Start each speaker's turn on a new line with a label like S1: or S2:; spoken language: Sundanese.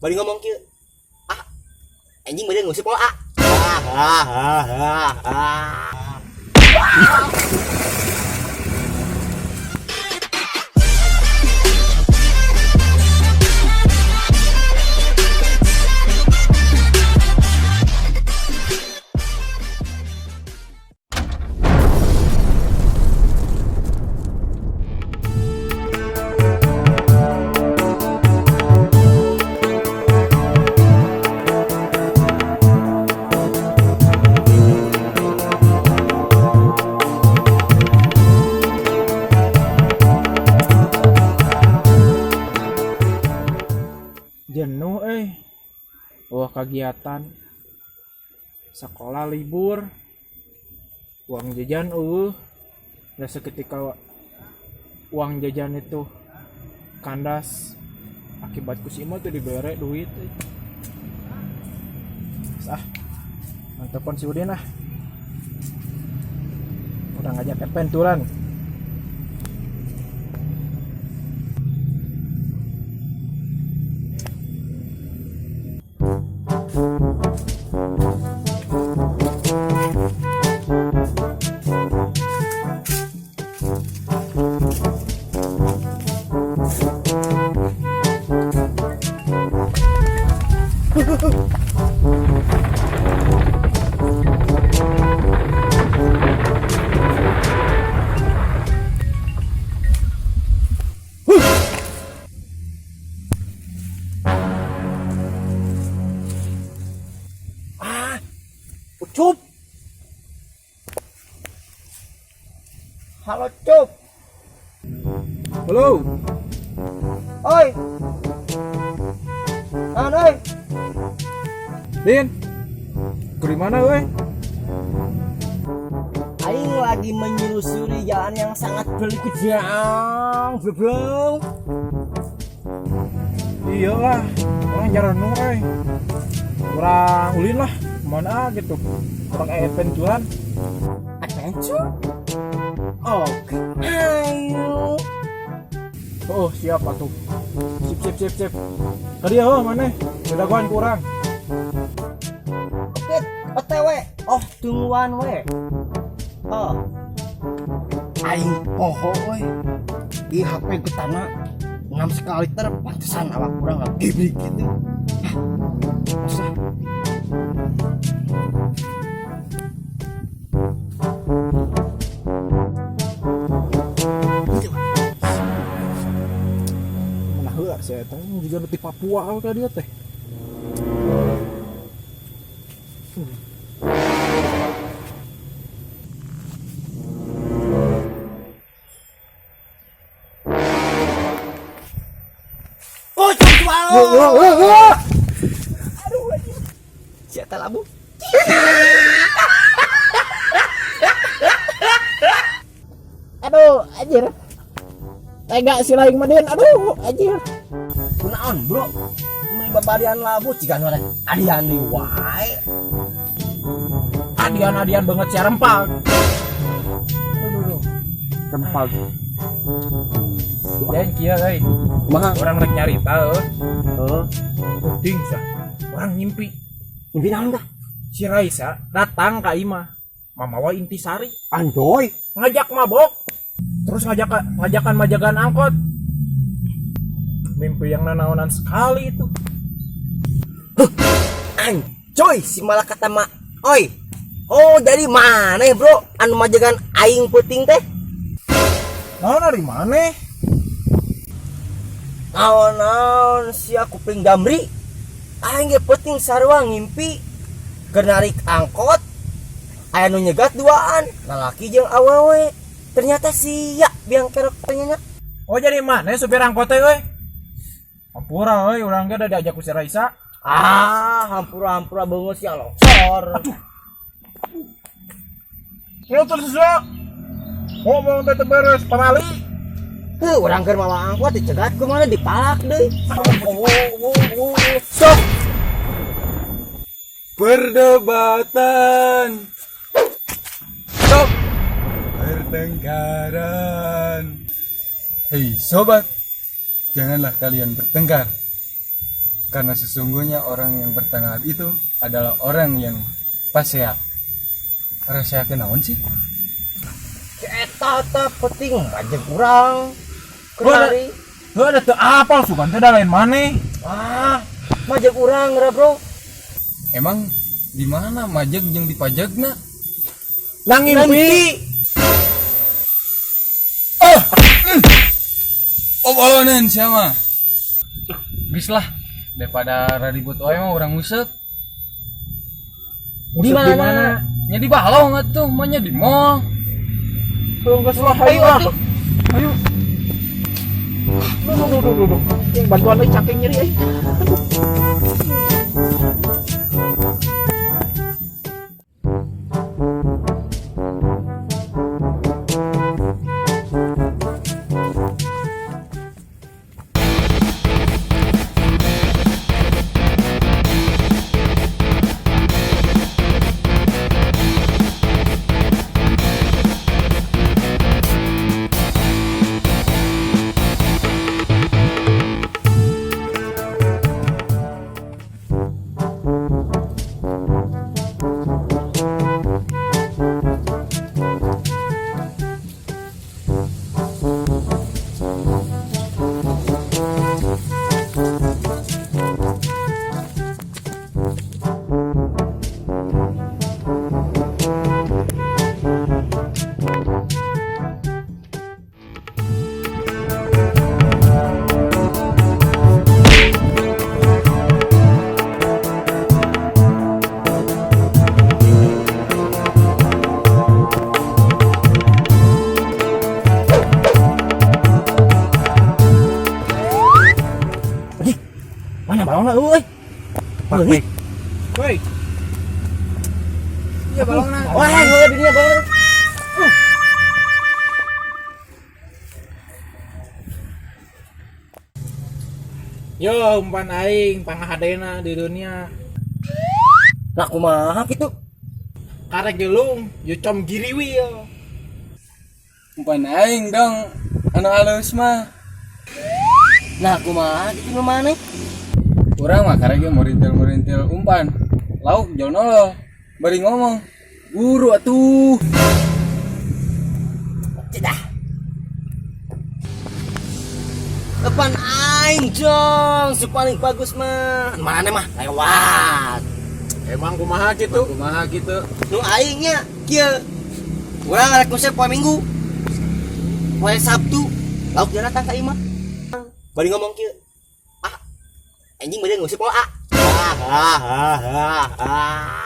S1: Bari ngomong kieu. Ah. Anjing bari ngusip oh ah. Ah ah ah ah. Ah.
S2: Jenuh euy. Wah, kegiatan sekolah libur, uang jajan euweuh. Da seketika uang jajan itu kandas akibat ku si Ima tuh dibere duit euy. Ah, telepon si Udin ah. Udah ngajak adventuran.
S1: Ah. Ucup. Halo Cup.
S2: Halo.
S1: Oi. Naon euy?
S2: Din. Ke mana euy?
S1: Aing lagi menyelusuri jalan yang sangat berliku jang, bro.
S2: Iyalah, urang jarenuh euy. Urang ulin lah, mana gitu. Urang adventurean.
S1: Adventure? Oke, ayo.
S2: Oh, siap atuh. Sip sip sip sip. Ka dieu heuh maneh? Bedagoan ku urang.
S1: Oke, OTW. Oh, tungguan we. Oh. Aing poho euy. Di HP getana 6 sekali ter pantesan awak urang ngagibrik gitu. Hah, masa?
S2: Mana heula si eta juga nu ti Papua ka dia teh.
S1: Oh, cucu. Aduh, anjing. Si eta labu.
S2: Aduh, anjir. Tega si laing mah Din. Aduh, anjir.
S1: Kunaon, bro? Meuli babarian labu ciga nu rek adian deui wae.
S2: Adian-adian banget si rempag. Aduh, aduh. Rempag. Dan kieu euy.
S1: Kumaha?
S2: Urang rek nyarita euy.
S1: Heeh.
S2: Penting sah. Urang ngimpi.
S1: Ngimpi naon tah?
S2: Si Raisa datang ka imah. Mamawa intisari.
S1: Anjoy.
S2: Ngajak mabok. Terus ngajakan majagan angkot. Mimpi yang nanaonan sekali itu.
S1: Huh, anjoy si malah kata ma oi. Oh, dari mana ya, bro? Anu majagan aing peuting teh?
S2: Naon dari mana?
S1: Naon-naon sia kuping damri. Aing ge peuting sarua ngimpi keur narik angkot. Aya nu nyegat duaan, lalaki jeung awewe. Ternyata sia biang kerok nya.
S2: Oh, jadi mana supir angkot teh euy? Hampura euy, urang ge da diajak ku si Raisa.
S1: Ah, hampura-hampura beungeut sia longsor.
S2: Aduh. Lu terus sia. Ngomong teh teu beres pamali.
S1: Heuh, urang keur mawa angkot dicegat ku mana dipalak deui. Oh. Stop.
S3: Perdebatan. Stop. Pertengkaran. Hei sobat, janganlah kalian bertengkar. Karena sesungguhnya orang yang bertengkar itu adalah orang yang pasea. Pasea naon sih?
S1: Eta tah penting majeg urang. Kenari.
S2: Heuh, ada teu apal sugan teh da lain maneh.
S1: Ah, majeg urang geura, Bro.
S3: Emang di mana majeg jeung dipajegna?
S2: Nang ngimpi.
S3: Oh. Oh, balonan siapa? Geus lah, daripada ribut wae mah urang nguseup.
S1: Di mana?
S3: Nya di balong atuh, mah nya di mall.
S2: Tolong geus lah,
S1: Ayo
S2: ayo ah.
S1: atuh.
S2: Ayo. Duh, duh, duh, duh, duh. Yang bantuan euy cangking nyeri euy.
S1: Anjing. Mana balongna euy?
S2: Pak
S1: Euy.
S2: Woi. Iya balongna.
S1: Wah, euy di dinya balongna.
S2: Yo, umpan aing pangahadena di dunia.
S1: Nah, kumaha kitu?
S2: Karek jelung, yo com giriwi yo.
S3: Umpan aing dong, anu alus mah.
S1: Nah, kumaha kitu nu maneh?
S3: Urang mah karek ge murintil-murintil umpan. Lauk jono bari ngomong. Guru atuh.
S1: Cedah. Depan aing jong, si paling bagus mah. Mana mah lewat.
S2: Emang kumaha kitu?
S3: Kumaha gitu?
S1: Nu aingnya kieu. Urang rek ngusir poe Minggu. Poe Sabtu, lauk dia datang ka imah. Bari ngomong kieu. Ah, anjing bari ngusir poe A. Ah, ah, ah, ah, ah.